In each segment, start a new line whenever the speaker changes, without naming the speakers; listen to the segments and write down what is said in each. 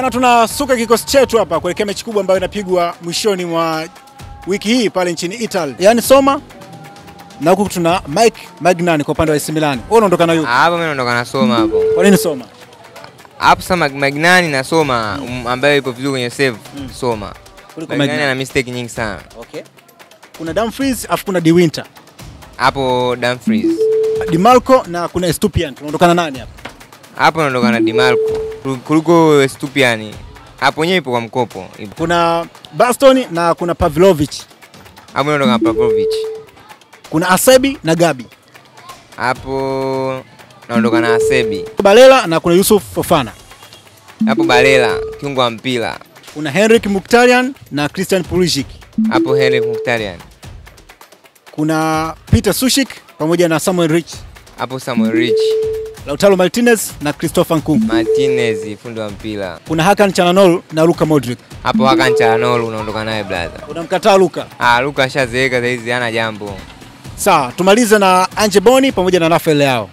Na tunasuka kikosi chetu hapa kuelekea mechi kubwa ambayo inapigwa mwishoni mwa wiki hii pale nchini Italy. Yaani Soma na huku tuna Mike Maignan kwa upande wa AC Milan. Wewe unaondoka na yupi?
Hapo mimi naondoka na Soma hapo.
Kwa nini Soma?
Hapo sasa Maignan na Soma ambaye yupo vizuri kwenye save Soma.
Kuliko
Maignan ana mistake nyingi sana.
Okay. Kuna Dumfries afu kuna De Winter.
Hapo Dumfries.
Di Marco na kuna Estupian. Tunaondokana nani hapa?
Hapo naondoka na Di Marco. Kuliko Estupian. Hapo yenyewe ipo kwa mkopo.
Kuna Bastoni na kuna Pavlovic.
Hapo naondoka na Pavlovic.
Kuna Asebi na Gabi.
Hapo naondoka na Asebi.
Balela na kuna Yusuf Fofana.
Hapo Balela, kiungo wa mpira.
Kuna Henrik Mkhitaryan na Christian Pulisic.
Hapo Henrik Mkhitaryan.
Kuna Peter Sushik pamoja na Samuel Rich.
Hapo Samuel Rich.
Lautaro Martinez na Christopher Nkunku.
Martinez fundi wa mpira.
Kuna Hakan Çalhanoğlu na Luka Modric.
Hapo Hakan Çalhanoğlu unaondoka naye brother.
Unamkataa Luka?
Ah, Luka ashazeeka saizi hana jambo.
Sawa, tumalize na Ange Boni pamoja na Rafael Leao.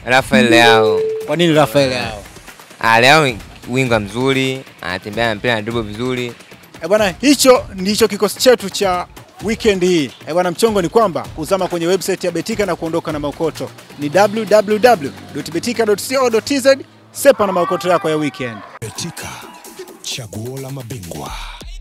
Rafael Leao.
Kwa nini Rafael Leao?
Ah, Leao winga mzuri, anatembea na mpira na dribble vizuri.
Eh bwana, hicho ndicho kikosi chetu cha weekend hii. Eh bwana, mchongo ni kwamba kuzama kwenye website ya Betika na kuondoka na maokoto ni www.betika.co.tz. Sepa na maokoto yako ya weekend.
Betika, chaguo la mabingwa.